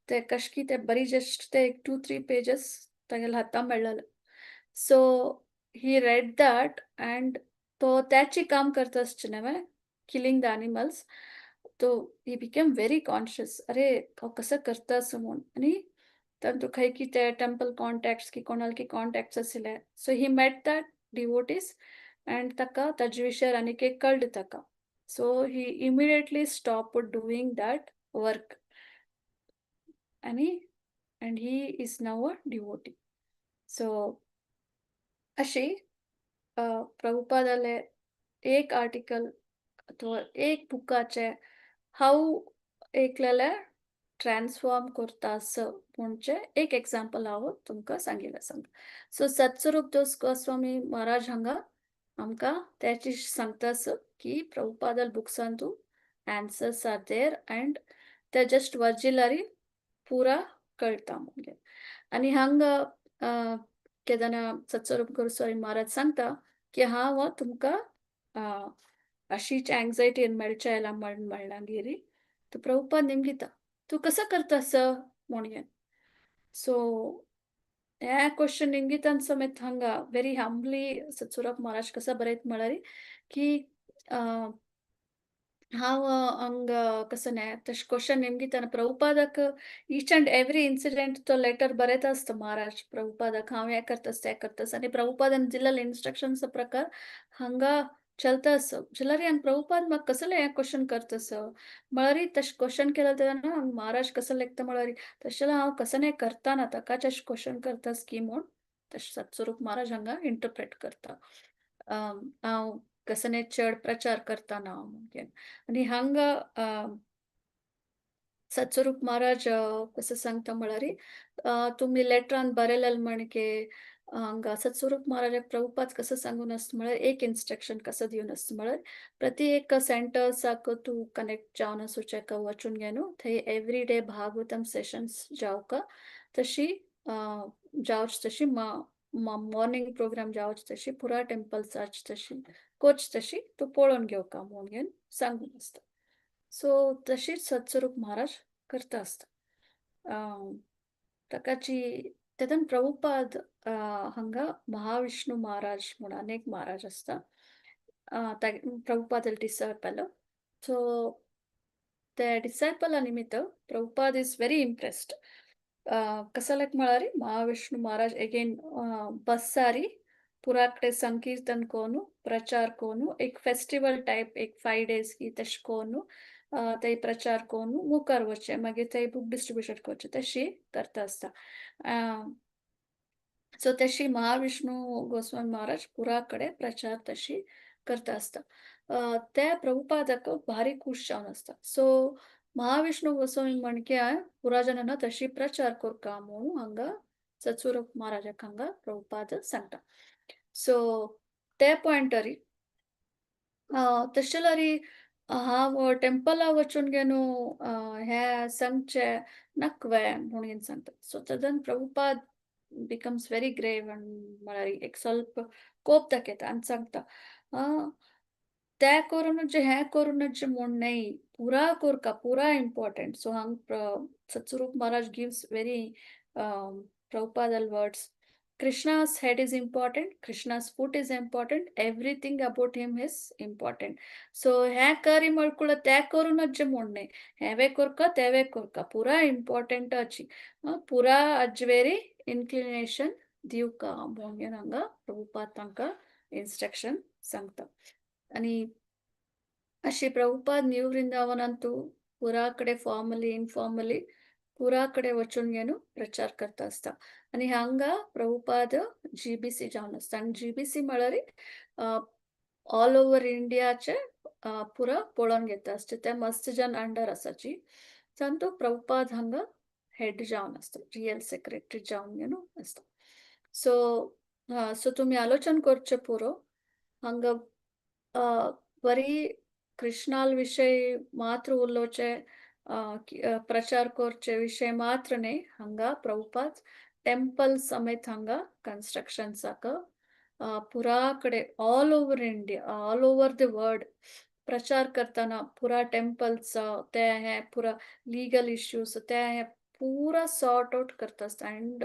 ते कशकी ते बरी जस्ट ते एक 2-3 पेजेस तागेल्या हाता मेळ्ळले. So he read that and तो त्याची काम करता आसचे न्हय किलिंग the animals, तो he became very conscious, अरे हांव कसं करता असं म्हूण. आनी तांतू खंय की ते टेम्पल कॉन्टॅक्ट्स की कोणाल की कॉन्टॅक्ट्स आशिल्ले, so he met that devotees. And ताका ताजे विशयार आनीक एक कळ्ळें ताका. So he immediately stop doing that work आनी and he is now a devotee. So अशी प्रभुपादाले एक आर्टिकल अथवा एक बुकाचे हाव एकल्याले ट्रान्सफॉर्म करता असं म्हणजे एक एक्झाम्पल हांव तुमकां सांगिल्लें सांग. सो सत्स्वरूप दास गोस्वामी महाराज हांगा आमकां त्याची सांगता आस की प्रभुपादाल बुक्सान तूं answers are there and ते जस्ट वाचिल्यारी पुरा कळटा म्हणजे. आनी हांगा केदना सत्स्वरूप गोस्वामी महाराज सांगता की हांव तुमकां अशीच अँग्झायटी मेळच्या आयला म्हण म्हणलागिरी तो प्रभुपाद निमगिता, तूं कसो करता म्हणून. सो ह्या क्वेश्चन निमगितान समेत हांगा व्हेरी हंबली सत्स्वरूप महाराज कसो बरयत म्हळ्यार की हांव हांगा कसो न्हय तशें क्वेश्चन निमगिताना प्रभुपादाक ईच अँड एवरी इन्सिडेंट तो लेटर बरयता आसता महाराज प्रभुपादाक, हांव हें करतास तें करतास आनी प्रभुपादान दिल्ले इन्स्ट्रक्शन्स प्रकार हांगा चलता आस. जाल्यार हांगा प्रभुपाद म्हाका कसलें हें क्वेश्चन करतास म्हळ्यार तशें क्वेश्चन केलें तेन्ना हांगा महाराज कसो लेखता म्हळ्यार तशें जाल्यार हांव कसो न्हय करताना ताकाच अशें क्वेश्चन करतास की म्हूण तशें सत्स्वरूप महाराज हांगा इंटरप्रेट करता. हांव कसो न्हय चड प्रचार करताना म्हणून. आनी हांगा सत्स्वरूप महाराज कसो सांगता म्हळ्यार तुमी लेटरान बरयलें म्हणके हांगा सत्स्वरूप महाराजाक प्रभुपाद कसो सांगून आसता म्हळ्यार एक इन्स्ट्रक्शन कसो दिवन आसता म्हळ्यार प्रति एक सेंटर्साक तूं कनेक्ट जावन आसूचेका वचून गे न्हू थंय एवरी डे भागवतम सेशन्स जावका तशी जावच तशी मॉर्निंग प्रोग्राम जावच तशी पुरा टेम्पल्साच तशी कोच तशी तूं पळोवन घेवका म्हणून सांगून आसता. सो तशीच सत्स्वरूप महाराज करता आसता. ताकाची तेतून प्रभुपाद हांगा महाविष्णू महाराज म्हणून एक महाराज आसता, प्रभुपाद डिसायपल. सो ते डिसायपला निमित्त प्रभुपाद is very impressed. कसल्याक म्हळ्यार महाविष्णू महाराज एगेन बस्सारी पुराकडे संकीर्तन कोनु प्रचार कोनु एक फेस्टिवल टायप एक 5 डेज की तशें कोनु थंय प्रचार कोनु मुखार वचचें मागीर थंय बूक डिस्ट्रिब्युशन करचें तशी करता आसता. सो तशी महाविष्णू गोस्वामी महाराज पुरा कडेन प्रचार तशी करता आसता. ते प्रभुपादाक भारी खूश जावन आसता. सो महाविष्णू गोस्वामी म्हणके पुरा जनांना तशी प्रचार करका म्हणून हांगा सत्स्वरूप महाराजाक हांगा प्रभुपाद सांगता. सो ते पॉयंटरी तशें जाल्यार हांव टेंपला वचून गे न्हू हें सांगचें नाकवे म्हणून सांगता. सो तेदन प्रभुपाद बिकम्स व्हेरी ग्रेव म्हळ्यार एक स्वल्प कोप दाखयता आनी सांगता तें करूनच हें करूनच म्हूण न्हय, पुरा करका पुरा इम्पॉर्टंट. सो हांग सत्स्वरूप महाराज गिव्स व्हेरी प्रभुपादल words, Krishna's head is important, Krishna's foot is important, everything about him is important. So हें करी म्हळकुळ तें करूनच म्हूण न्हय, हेंवे करका तेंवे करका पुरा इम्पॉर्टंट अची पुरा अजवेरी इन्क्लिनेशन दिवका म्हणून हांगा प्रभुपाद तांकां इन्स्ट्रक्शन सांगता. आनी अशी प्रभुपाद न्यू वृंदावनांतू पुरा कडेन फॉर्मली इनफॉर्मली पुरा कडेन वचून गे न्हू प्रचार करता आसता. आनी हांगा प्रभुपाद जीबीसी जावन आसता आनी जीबीसी म्हळ्यार ऑल ओवर इंडियाचे पुरा पळोवन घेता आसता ते मस्त जन अंडर आसाची तातूंत प्रभुपाद हांगा हेड जावन आसता, रियल सेक्रेटरी जावन न्हू आसता. सो सो तुमी आलोचन करचें पुरो हांगा बरी कृष्णाल विशय मात्र उलोवचे प्रचार करचे विशय मात्र न्हय, हांगा प्रभुपाद टेम्पल समेत हांगा कन्स्ट्रक्शन्साक पुरा कडेन all over India all over the world प्रचार करतना पुरा टेम्पल्स ते हे पुरा लीगल इश्यूज ते हे पुरा सॉर्ट आउट करता आसता. अँड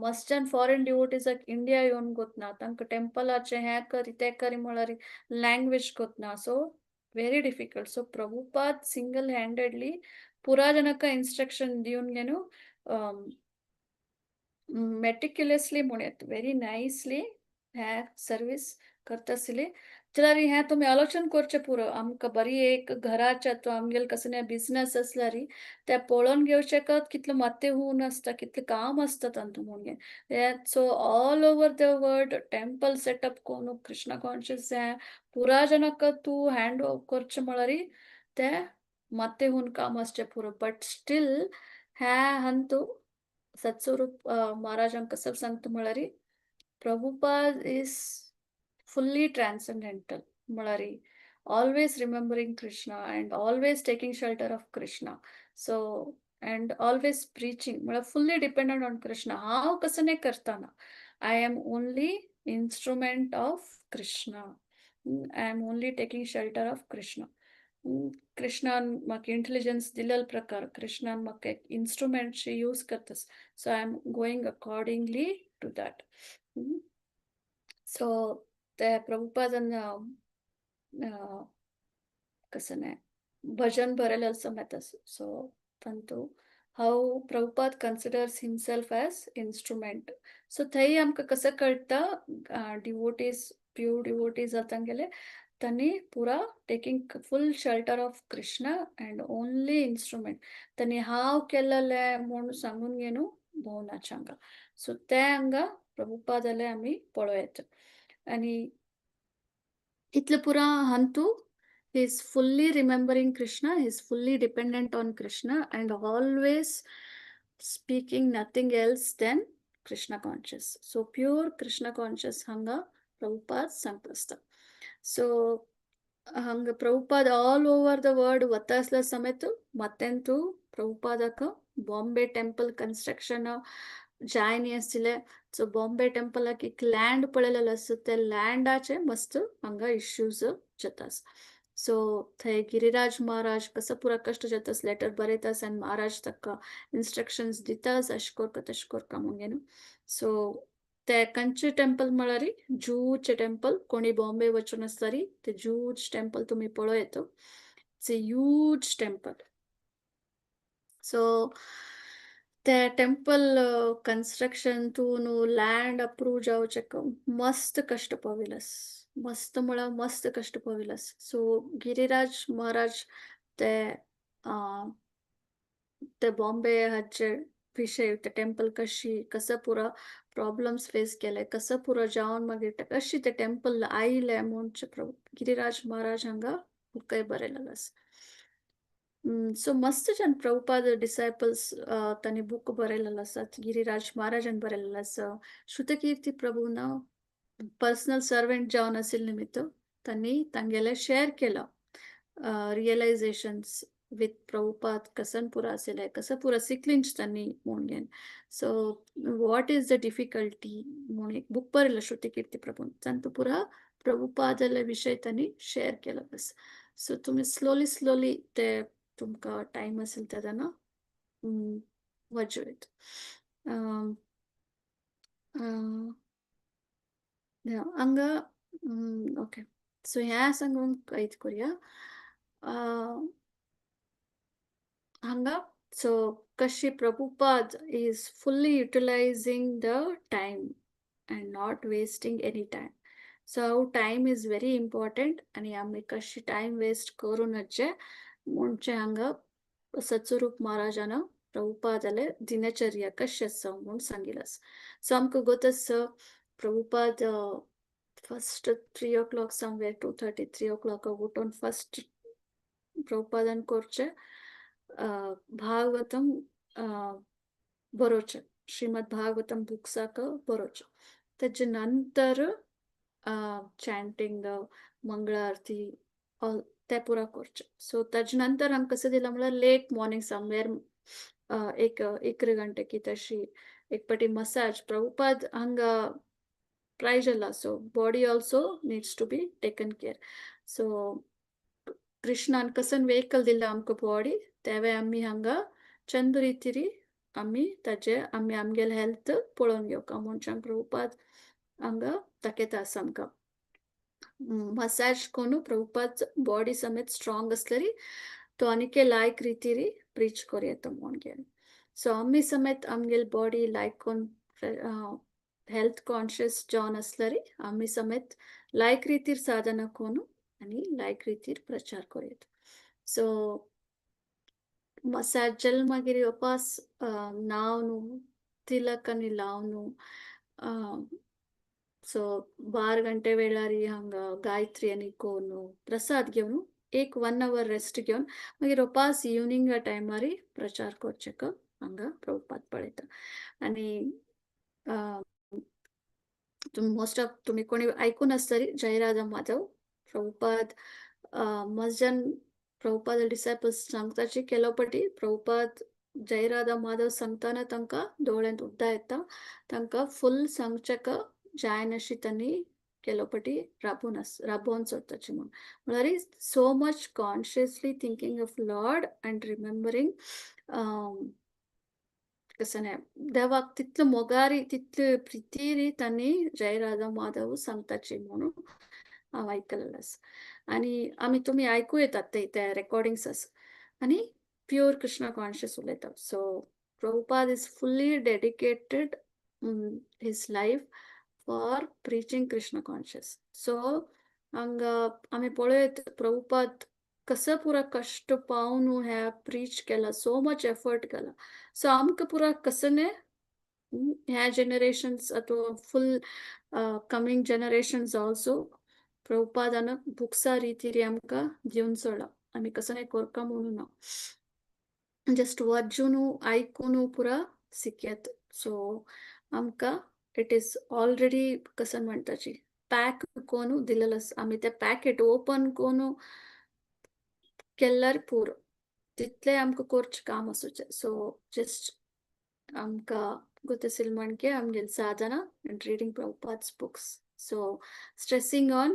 मस्त जन फॉरेन डिवोटीजाक इंडिया येवन गोतना तांकां टेम्पलाचें हें करी तें करी म्हळ्यार language गोतना, so very difficult. So Prabhupada single handedly पुरा जनक इन्स्ट्रक्शन दिवन गे न्हू मेटिक्युलसली म्हणूयात व्हेरी नायसली हें सर्वीस करता आशिल्ली जाल्यार हें तुमी आलोचन करचें पुरो. आमकां बरी एक घराच्या तो आमगेले कसले बिजनस आसल्यार ते पळोवन घेवचें कितलें मात्तें हून आसता, कितलें काम आसता तांतू म्हणून. So all over the world temple setup कोन्न कृष्णा कॉन्शियस हें पुरा जनाक तूं हँड ओवर करचें म्हळ्यार तें मात्तें हून काम आसचें पुरो. बट स्टील हें हंतू सत्स्वरूप महाराजांक कसं सांगता म्हळ्यार प्रभुपाद is fully transcendental म्हळ्यार always remembering Krishna and always taking shelter of Krishna. So and always preaching म्हळ्यार फुल्ली डिपेंडंट ऑन कृष्णा. हांव कसं नाही करताना, I am only instrument of Krishna, I am only taking shelter of Krishna. कृष्णान म्हाका इंटेलिजन्स दिलेलो प्रकार कृष्णान म्हाका एक इन्स्ट्रुमेंट यूज करतस, so I am going accordingly to that. So ते प्रभुपादान कसं नाही भजन बरयलें समेत. सो तांतू how Prabhupada considers himself as instrument. So थंय आमकां कसं कळटा, डिवोटीज, प्युअर डिवोटीज जाता गेले तांणी पुरा taking full shelter of Krishna and only instrument. तांणी हांव केलेलें म्हूण सांगून घेवन भोवनाचे हांगा. सो ते हांगा प्रभुपादाले आमी पळोवं येता. आनी इतलें पुरा हांतू he is fully remembering Krishna, he is fully dependent on Krishna and always speaking nothing else than Krishna conscious. So pure Krishna conscious हांगा प्रभुपाद सांगता आसता. सो हांगा Prabhupada all over the world वता आसल्या समेत मत्तेंतू प्रभुपादाक बॉम्बे टेम्पल कन्स्ट्रक्शन जायनी आशिल्लें. सो बॉम्बे टेम्पलाक एक लँड पळयलेलें आसा, ते लँडाचे मस्त हांगा इश्यूज जाता. सो थंय गिरिराज महाराज कसो पुरा कश्ट जाता, लेटर बरयतास आनी महाराज ताका इन्स्ट्रक्शन्स दितास, अशें करका तशें करका म्हणून. सो ते खंयचे टेम्पल म्हळ्यार जुहूचे टेम्पल. कोणी बॉम्बे वचून आसल्यार ते जुहूच टेम्पल तुमी पळोवं येता. It's a huge temple. So ते टेम्पल कन्स्ट्रक्शन तूं लँड अप्रूव जावचें मस्त कश्ट पाविलस, मस्त म्हळ्यार मस्त कश्ट पाविलस. सो गिरिराज महाराज ते ते बॉम्बे हाचे विशय, ते टेम्पल कशी कसं पुरा प्रॉब्लम्स फेस केले, कसं पुरो जावन मागीर ते कशी ते टेम्पल आयले म्हूण गिरिराज महाराज हांगा बुकय बरयलेलो आसा. सो मस्त जन प्रभुपाद डिसायपल्स तांणी बूक बरयलेलो आसात. गिरिराज महाराजान बरयलेलो आसा. श्रुतकीर्ती प्रभून पर्सनल सर्वंट जावन आशिल्ले निमित्त तांणी तांगेले शेअर केला रियलायझेशन्स विथ प्रभुपाद, कसन पुरा आशिल्ले, कसं पुरा शिकलिंच तांणी म्हणून. So what is the difficulty म्हणून एक बूक बरयलो श्रुतकीर्ती प्रभून. तांतू पुरा प्रभुपादाले विशय तांणी शेअर केला बस. सो तुमी स्लोली स्लोली ते तुमकां टायम असेल तेन्ना वाचूं येता. हांगा ओके, सो ह्या सांगून कैद करुया हांगा. सो कशी Prabhupada is fully utilizing the time and not wasting any time. So how time is very important आनी आमी कशी टायम वेस्ट करूं नचे म्हणजे हांगा सत्स्वरूप महाराजान प्रभुपादाले दिनचर्या कशी आसा म्हूण सांगिल्लें आसा. सो आमकां गोत आसा, Prabhupada first 3 o'clock somewhere, 2:30, 3 o'clock उठून फर्स्ट प्रभुपादान करचें भागवतम बरोवचें, श्रीमद भागवतम बुक्साक बरोवचें. तेजे नंतर चॅन्टिंग, मंगळ आरती, ऑल ते पुरा करचें. सो ताजे नंतर आमकां कशें दिलां म्हळ्यार लेट मॉर्निंग समवेर एक 11 घंटे की तशी एक पाटी मसाज. प्रभुपाद हांगा प्रायजला, so body also needs to be taken care. So कृष्णान कसन वेहिकल दिला आमकां बॉडी, तेवे आमी हांगा चंद रितीरी आमी ताजे आमी आमगेले हेल्थ पळोवन घेवका म्हणच्यान प्रभुपाद हांगा दाखयता आसा आमकां. मसाज कोनु प्रभुपाद बॉडी समेत स्ट्रॉंग आसल्यारी तो आनीके लायक रितीरी प्रीच करूं येता म्हणून. सो आमी समेत आमगेले बॉडी लायक कोन्न हेल्थ कॉन्शियस जावन आसल्यार आमी समेत लायक रितीर साधना करून आनी लायक रितीर प्रचार करूं. सो मसाज जेल मागीर उपास न्हावनु, तिलक आनी लावनु, सो 12 गंटे वेळारी हांगा गायत्री आनी कोनु प्रसाद घेवन एक वन our rest घेवन मागीर उपास इवनिंगा टायमारी प्रचार करचेक हांगा प्रभुपाद पळयता. आनी तुमी मोस्ट ऑफ तुमी कोणी आयकून आसतरी जय राधा माधव प्रभुपाद. मस्त प्रभुपाद डिसायपल्स सांगताची, केलो पटी प्रभुपाद जय राधा माधव सांगतना तांकां दोळ्यांत उद्दा येता. तांकां फुल सांगचेक जायनाशी तांणी केलो पटी राबून आस राबोवन सोदताची म्हूण. म्हळ्यार so much consciously thinking of Lord and remembering, कसं देवाक तितलो मोगारी, तितले प्रितीरी तांणी जय राधा माधव सांगताची म्हणून हांव आयकलेलें आसा. आनी आमी तुमी आयकूं येतात ते ते रेकॉर्डिंग्स आसा आनी प्युअर कृष्णा कॉन्शियस उलयता. So Prabhupada is fully dedicated his life for preaching Krishna conscious. So हांगा आमी पळयत प्रभुपाद कसं पुरा कश्ट पावन ह्या प्रीच केला, सो मच एफर्ट केला. सो आमकां पुरा कसं न्ही ह्या जनरेशन्स अथवा फुल कमिंग जनरेशन्स ऑल्सो प्रभुपादान बुक्सा रितीरी आमकां दिवन सोडला. आमी कसं न्ही कोरका म्हणून ना, जस्ट वाचून आयकून पुरा शिकयत. सो आमकां it is already कसं म्हणटाची पॅक कोनु दिलेलो. आमी ते पॅकेट ओपन कोनु केल्यार पुरो, तितलें आमकां करचें काम आसूचें. सो जस्ट आमकां ಗೊತ್ತಿಸಿಲ್ ಮಣ್ಕೆ ಆಮ್ಗೆಲ್ ಸಾಧನ and reading Prabhupada's books. So stressing on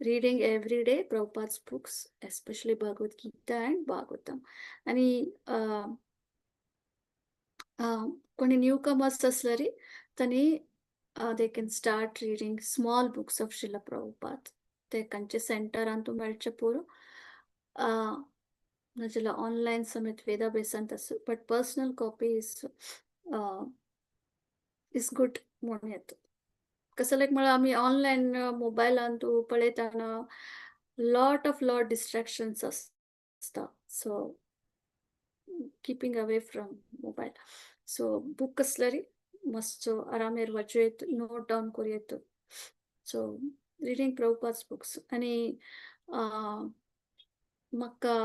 reading every day Prabhupada's books, especially Bhagavad Gita and Bhagavatam. आणि कोणी न्यू कमर्स असल्यारी तांणी they can start reading small books of Srila Prabhupada. ते खंयचे सेंटरान तूं मेळचें पुरो, नाजाल्यार ऑनलायन समेत वेदा बेसांत आसूं, but personal copy is good म्हणून येता. कसं लायक म्हळ्यार आमी ऑनलायन मोबायलान तूं पळयतना लॉट ऑफ लॉट डिस्ट्रॅक्शन्स आसता. So keeping away from mobile, so book आसल्यार मातसो आरामेर वाचूं येता, नोट डावन करूं येता. So reading Prabhupada's books. आनी म्हाका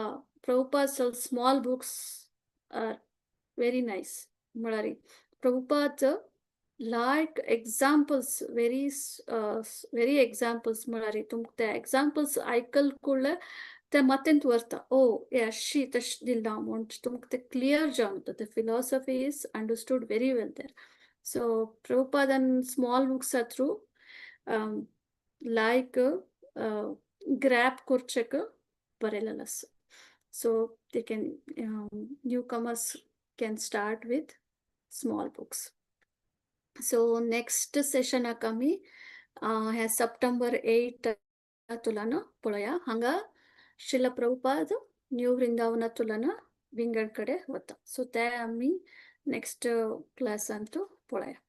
Prabhupada's small books are very nice. म्हळ्यार Prabhupada like examples, very very examples. म्हळ्यार तुमकां ते एग्जाम्पल्स आयकल कूडले ते मतेंत वरता, ओ हे अशी तशें दिलां म्हूण तुमकां ते क्लियर जावन वता. The philosophy is understood very well there. So प्रभुपादान small Buxa through like grab करचेक बरयलेलें आसा. So they can newcomers can start with small books. So next सेशनाक आमी ह्या सप्टेंबर 8 तुलान पळोवया. हांगा श्रील प्रभुपाद न्यू वृंदावना तुलान विंगड कडेन वता. सो ते आमी नेक्स्ट क्लासांत पळोवया.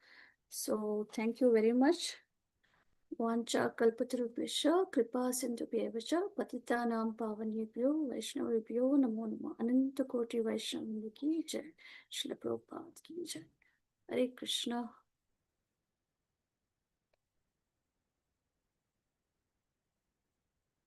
So thank you very much. वाञ्छा कल्पतरुभ्यश्च कृपा सिन्धुभ्येव च पतितानां पावनेभ्यो वैष्णवेभ्यो नमो नमः. अनंत कोटि वैष्णव की जय. श्रील प्रभुपाद की जय. हरे कृष्ण.